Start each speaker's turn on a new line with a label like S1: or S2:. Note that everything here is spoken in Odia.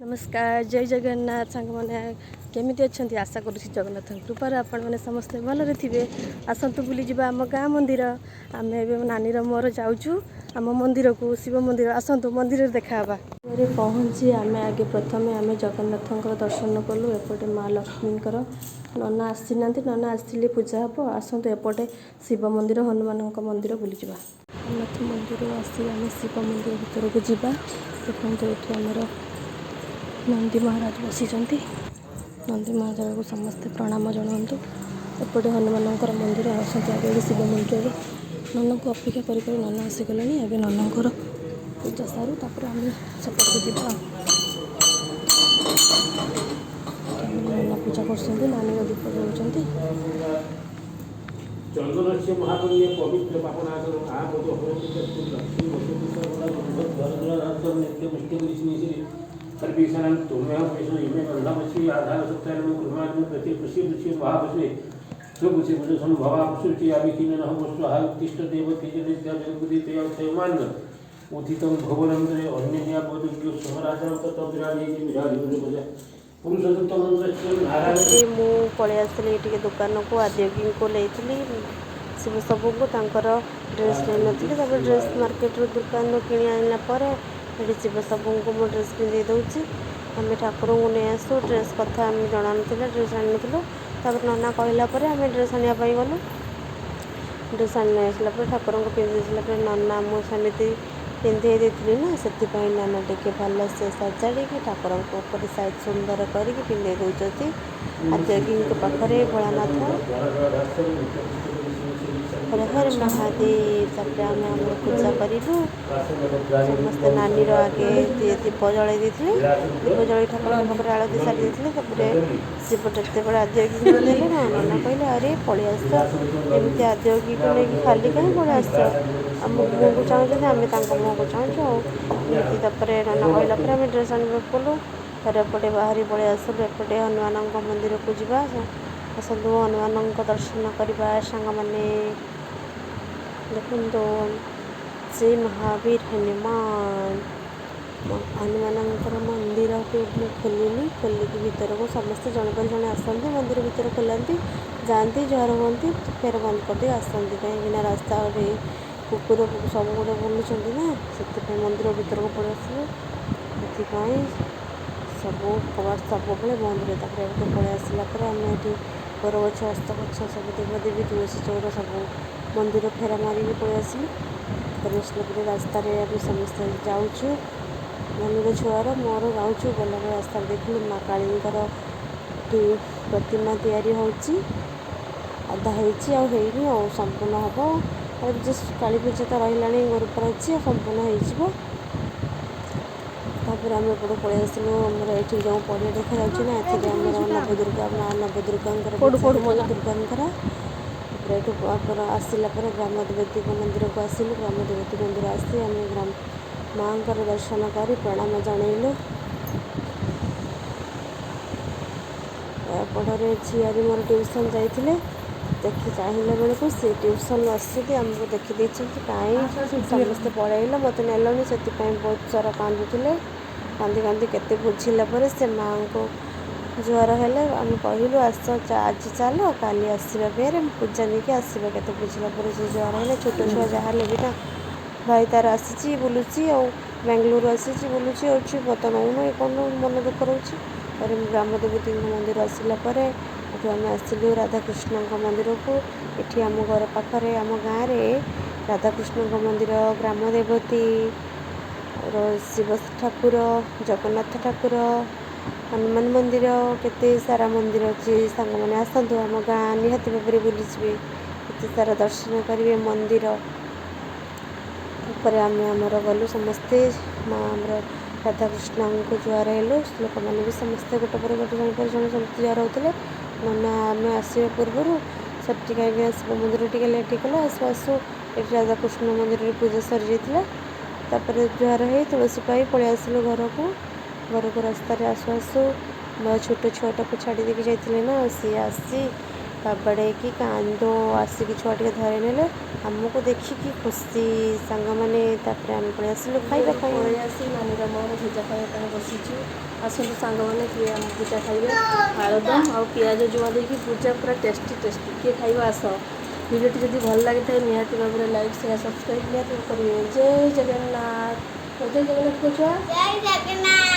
S1: ନମସ୍କାର, ଜୟ ଜଗନ୍ନାଥ। ସାଙ୍ଗମାନେ, କେମିତି ଅଛନ୍ତି? ଆଶା କରୁଛି ଜଗନ୍ନାଥଙ୍କ କୃପାରୁ ଆପଣମାନେ ସମସ୍ତେ ଭଲରେ ଥିବେ। ଆସନ୍ତୁ ବୁଲିଯିବା ଆମ ଗାଁ ମନ୍ଦିର। ଆମେ ଏବେ ନାନୀର ମୋର ଯାଉଛୁ ଆମ ମନ୍ଦିରକୁ, ଶିବ ମନ୍ଦିର। ଆସନ୍ତୁ, ମନ୍ଦିରରେ ଦେଖା ହେବା। ଘରେ ପହଞ୍ଚି ଆମେ ଆଗେ ପ୍ରଥମେ ଆମେ ଜଗନ୍ନାଥଙ୍କର ଦର୍ଶନ କଲୁ, ଏପଟେ ମା ଲକ୍ଷ୍ମୀଙ୍କର। ନନା ଆସିନାହାନ୍ତି, ନନା ଆସିଲେ ପୂଜା ହେବ। ଆସନ୍ତୁ, ଏପଟେ ଶିବ ମନ୍ଦିର, ହନୁମାନଙ୍କ ମନ୍ଦିର ବୁଲିଯିବା। ଜଗନ୍ନାଥ ମନ୍ଦିରରୁ ଆସି ଆମେ ଶିବ ମନ୍ଦିର ଭିତରକୁ ଯିବା। ଦେଖନ୍ତୁ, ଏଠି ଆମର ନନ୍ଦୀ ମହାରାଜ ବସିଛନ୍ତି। ନନ୍ଦୀ ମହାରାଜକୁ ସମସ୍ତେ ପ୍ରଣାମ ଜଣାନ୍ତୁ। ଏପଟେ ହନୁମାନଙ୍କର ମନ୍ଦିର। ଆସନ୍ତୁ, ଆଗେ ଏଠି ଶିବ ମନ୍ଦିରରେ ନନାଙ୍କୁ ଅପେକ୍ଷା କରି କରି ନନା ଆସିଗଲେଣି। ଏବେ ନନାଙ୍କର ପୂଜା ସାରୁ, ତାପରେ ଆମେ ସେପଟକୁ ଯିବା। ଆଉ ନନା ପୂଜା କରୁଛନ୍ତି, ନାନୀର ଦୀପ ଜଳାଉଛନ୍ତି।
S2: ଚନ୍ଦନସ୍ୟ ମହାପୁଣ୍ୟ ପବିତ୍ର ପାପନାଶନ ଆପଦ ହରତି ଲକ୍ଷ୍ମୀ ବସତି ସର୍ବଦା ଗନ୍ଧଦ୍ୱାର ନିତ୍ୟ ପୁଷ୍ଟିକରି ସର୍ବେଶାନାं ତୁମ୍ୟହ ବିଷ୍ଣୁ ଇମେ ବନ୍ଧମସି ଆଧାର ସତ୍ୟାନମ କୃମାନ୍ୟ ପ୍ରତି ପୁଷ୍ୟ ପୁଷ୍ୟ ମହାପୁଷ୍ୟ ସୁପୁଷ୍ୟ ପୁଷ୍ୟ ସମ୍ଭବା ପୁଷ୍ୟ ଆବିକିନ ସ୍ୱାହା ଉତ୍ତିଷ୍ଠ ଦେବ ତେଜ ନିତ୍ୟ ଜଗବୁଦ୍ଧି ତେୟ କ୍ଷୟମାନ ଉଥିତಂ ଭୁବନନ୍ଦରେ ଅନ୍ୟନ୍ୟା ବଯୋଗ୍ୟ ସମରାଜାಂ ତତ ବିରାଜେତି ବିରାଜେ ପୁରୁଷୋତ୍ତମ ମନ୍ଦିର ନାରାୟଣ।
S1: ତାପରେ ମୁଁ ପଳେଇ ଆସିଲି ଟିକେ ଦୋକାନକୁ। ଆଦିୟୋଗୀଙ୍କୁ ନେଇଥିଲି, ଶିବ ସବୁଙ୍କୁ ତାଙ୍କର ଡ୍ରେସ୍ ନେଇନଥିଲି। ତାପରେ ଡ୍ରେସ୍ ମାର୍କେଟରୁ, ଦୋକାନରୁ କିଣି ଆଣିଲା ପରେ ଏଠି ଶିବ ସବୁଙ୍କୁ ମୁଁ ଡ୍ରେସ୍ ପିନ୍ଧେଇ ଦେଉଛି। ଆମେ ଠାକୁରଙ୍କୁ ନେଇ ଆସୁ। ଡ୍ରେସ୍ କଥା ଆମେ ଜଣାନଥିଲା, ଡ୍ରେସ୍ ଆଣିନଥିଲୁ। ତାପରେ ନନା କହିଲା ପରେ ଆମେ ଡ୍ରେସ୍ ଆଣିବା ପାଇଁ ଗଲୁ। ଡ୍ରେସ୍ ଆଣି ନେଇ ଆସିଲା ପରେ, ଠାକୁରଙ୍କୁ ପିନ୍ଧେଇ ସାରିଲା ପରେ, ନନା ମୁଁ ସେମିତି ପିନ୍ଧେଇ ଦେଇଥିଲି ନା, ସେଥିପାଇଁ ନନା ଟିକେ ଭଲସେ ସଜାଡ଼ିକି ଠାକୁରଙ୍କ ଉପରେ ସାଇଜ୍ ସୁନ୍ଦର କରିକି ପିନ୍ଧେଇ ଦେଉଛନ୍ତି। ଆଦିୟୋଗୀଙ୍କ ପାଖରେ ଭୋଳାନାଥ। ହର ହର ମହାଦେବ। ତାପରେ ଆମେ ଆମର ପୂଜା କରିଲୁ ସମସ୍ତେ। ନାନୀର ଆଗେ ଦୀପ ଜଳେଇ ଦେଇଥିଲେ। ଦୀପ ଜଳେଇ ଠାକୁରଙ୍କ ପାଖରେ ଆଳତି ସାରି ଦେଇଥିଲେ। ତାପରେ ଶିବ ଯେତେବେଳେ ଆଦିୟୋଗୀଙ୍କୁ ଦେଲେ ନା, ନନା କହିଲେ, "ଆରେ, ପଳେଇ ଆସ, ଏମିତି ଆଦିୟୋଗୀକୁ ନେଇକି ଖାଲି କାହିଁ ପଳେଇ ଆସିଛ? ଆମ ମୁହଁକୁ ଚାହୁଁଛନ୍ତି, ଆମେ ତାଙ୍କ ମୁହଁକୁ ଚାହୁଁଛୁ।" ଆଉ ଏମିତି ତାପରେ ନନା କହିଲା ପରେ ଆମେ ଡ୍ରେସ୍ ଆଣିବାକୁ ଗଲୁ। ତାପରେ ଏପଟେ ବାହାରି ପଳେଇ ଆସିଲୁ, ଏପଟେ ହନୁମାନଙ୍କ ମନ୍ଦିରକୁ ଯିବା। ଆସନ୍ତୁ, ହନୁମାନଙ୍କ ଦର୍ଶନ କରିବା ସାଙ୍ଗମାନେ। ଦେଖନ୍ତୁ, ଶ୍ରୀ ମହାବୀର ହନୁମାନ। ହନୁମାନଙ୍କର ମନ୍ଦିରକୁ ମୁଁ ଖୋଲିଲି। ଖୋଲିକି ଭିତରକୁ ସମସ୍ତେ ଜଣେ ପରେ ଜଣେ ଆସନ୍ତି, ମନ୍ଦିର ଭିତରେ ଖୋଲନ୍ତି, ଯାଆନ୍ତି, ଜୁହାର ହୁଅନ୍ତି, ଫେର ବନ୍ଦ କରିଦେଇ ଆସନ୍ତି। କାହିଁକିନା ରାସ୍ତାରେ କୁକୁର ସବୁ ଗୁଡ଼େ ବୁଲୁଛନ୍ତି ନା, ସେଥିପାଇଁ ମନ୍ଦିର ଭିତରକୁ ପଳେଇ ଆସିବେ, ସେଥିପାଇଁ ସବୁ କବାଟ ସବୁବେଳେ ବନ୍ଦ ରୁହେ। ତାପରେ ଏଠୁ ପଳେଇ ଆସିଲା ପରେ ଆମେ ଏଠି ବରଗଛ, ଓସ୍ତ ଗଛ, ସବୁ ଦେବାଦେବୀ, ତୁଳସୀ ଚଉରା, ସବୁ ମନ୍ଦିର ଫେରା ମାରିକି ପଳେଇ ଆସିଲୁ। ଫେରି ଆସିଲା ପରେ ରାସ୍ତାରେ ଆମେ ସମସ୍ତେ ଯାଉଛୁ, ନାନୀର ଛୁଆର ମୋର ଯାଉଛୁ। ଗଲାବେଳେ ରାସ୍ତାରେ ଦେଖିଲୁ ମା କାଳୀଙ୍କର ଏଠି ପ୍ରତିମା ତିଆରି ହେଉଛି। ଅଧା ହେଇଛି, ଆଉ ହେଇନି, ଆଉ ସମ୍ପୂର୍ଣ୍ଣ ହେବ। ଜଷ୍ଟ କାଳୀ ପୂଜା ତ ରହିଲାଣି, ଗୁରୁବାର ଅଛି, ଆଉ ସମ୍ପୂର୍ଣ୍ଣ ହେଇଯିବ। ତାପରେ ଆମେ ଏପଟୁ ପଳେଇ ଆସିଲୁ। ଆମର ଏଠି ଯେଉଁ ପଡ଼ିଆ ଦେଖାଯାଉଛି ନା, ଏଥିରେ ଆମର ନବଦୁର୍ଗା, ମା ନବଦୁର୍ଗାଙ୍କର ପୂଜା ହେଇଥିଲା, ଦୁର୍ଗାଙ୍କର। ତାପରେ ଏଠୁ ଆମର ଆସିଲା ପରେ ଗ୍ରାମ ଦେବତୀଙ୍କ ମନ୍ଦିରକୁ ଆସିଲୁ। ଗ୍ରାମ ଦେବତୀ ମନ୍ଦିର ଆସି ଆମେ ଗ୍ରାମ ମାଆଙ୍କର ଦର୍ଶନ କରି ପ୍ରଣାମ ଜଣେଇଲୁ। ଏପଟରେ ଝିଆରୀ ମୋର ଟ୍ୟୁସନ୍ ଯାଇଥିଲେ। ଦେଖି ଚାହିଁଲା ବେଳକୁ ସେ ଟ୍ୟୁସନ୍ରୁ ଆସିକି ଆମକୁ ଦେଖିଦେଇଛନ୍ତି। "କାହିଁ ସମସ୍ତେ ପଳେଇଲ, ମୋତେ ନେଲନି?" ସେଥିପାଇଁ ବହୁତ ସାରା କାନ୍ଦୁଥିଲେ। କାନ୍ଦି କାନ୍ଦି କେତେ ବୁଝିଲା ପରେ ସେ ମାଆଙ୍କୁ ଜୁହାର ହେଲେ। ଆମେ କହିଲୁ, "ଆସ, ଆଜି ଚାଲ, କାଲି ଆସିବା, ଫେରେ ପୂଜା ନେଇକି ଆସିବା।" କେତେ ବୁଝିଲା ପରେ ସେ ଜୁହାର ହେଲେ। ଛୋଟ ଛୁଆ ଯାହା ହେଲେ ବି ନା। ଭାଇ ତାର ଆସିଛି, ବୁଲୁଛି, ଆଉ ବାଙ୍ଗାଲୋରରୁ ଆସିଛି, ବୁଲୁଛି ଅଛି, ମୋତେ ନଉନୁ, ଏ କରୁନୁ, ମନ ଦୁଃଖ ରହୁଛି। ତାପରେ ଗ୍ରାମ ଦେବତୀଙ୍କ ମନ୍ଦିର ଆସିଲା ପରେ ଏଠୁ ଆମେ ଆସିଲୁ ରାଧାକୃଷ୍ଣଙ୍କ ମନ୍ଦିରକୁ। ଏଠି ଆମ ଘର ପାଖରେ, ଆମ ଗାଁରେ ରାଧାକୃଷ୍ଣଙ୍କ ମନ୍ଦିର, ଗ୍ରାମ ଦେବତୀ, ଶିବ ଠାକୁର, ଜଗନ୍ନାଥ ଠାକୁର, ହନୁମାନ ମନ୍ଦିର, କେତେ ସାରା ମନ୍ଦିର ଅଛି। ସାଙ୍ଗମାନେ, ଆସନ୍ତୁ, ଆମ ଗାଁ ନିହାତି ଭାବରେ ବୁଲିଯିବେ, କେତେ ସାରା ଦର୍ଶନ କରିବେ ମନ୍ଦିର। ତାପରେ ଆମେ ଆମର ଗଲୁ ସମସ୍ତେ, ମା ଆମର ରାଧାକୃଷ୍ଣଙ୍କୁ ଜୁହାର ହେଲୁ। ଲୋକମାନେ ବି ସମସ୍ତେ ଗୋଟେ ପରେ ଗୋଟେ, ଜଣେ ପରେ ଜଣେ ସମସ୍ତେ ଜୁହାର ହେଉଥିଲେ। ନନା ଆମେ ଆସିବା ପୂର୍ବରୁ ସେଠି, କାହିଁକିନା ଶିବ ମନ୍ଦିର ଟିକେ ଲେଟ୍ ହେଇଗଲା, ଆସୁ ଆସୁ ଏଠି ରାଧାକୃଷ୍ଣ ମନ୍ଦିରରେ ପୂଜା ସରିଯାଇଥିଲା। ତାପରେ ଜୁହାର ହେଇ, ତୁଳସୀ ପାଇ ପଳେଇ ଆସିଲୁ ଘରକୁ। ଘରକୁ ରାସ୍ତାରେ ଆସୁ ଆସୁ ମୋ ଛୋଟ ଛୁଆଟାକୁ ଛାଡ଼ି ଦେଇକି ଯାଇଥିଲେ ନା, ସିଏ ଆସି କାବେଡ଼େଇକି କାନ୍ଦ ଆସିକି ଛୁଆ ଟିକେ ଧରେଇ ନେଲେ। ଆମକୁ ଦେଖିକି ଖୁସି ସାଙ୍ଗମାନେ। ତାପରେ ଆମେ ପଳେଇ ଆସିଲୁ ଖାଇବା ପାଇଁ।
S3: ପଳେଇ ଆସି ନାନୀର ମୋର ଭୁଜା ଖାଇବା ପାଇଁ ବସିଛୁ। ଆସନ୍ତୁ ସାଙ୍ଗମାନେ, କିଏ ଆମ ଭୁଜା ଖାଇବେ? ଆଳୁଦମ ଆଉ ପିଆଜ ଜୁଆ ଦେଇକି ଭୁଜା, ପୁରା ଟେଷ୍ଟି ଟେଷ୍ଟି। କିଏ ଖାଇବ ଆସ। ଭିଡ଼ିଓଟି ଯଦି ଭଲ ଲାଗିଥାଏ, ନିହାତି ଭାବରେ ଲାଇକ୍, ସେୟାର, ସବସ୍କ୍ରାଇବ୍ ନିହାତି କରିବେ। ଜୟ ଜଗନ୍ନାଥ, ଜୟ ଜଗନ୍ନାଥ ଛୁଆ।
S4: ଜୟ ଜଗନ୍ନାଥ।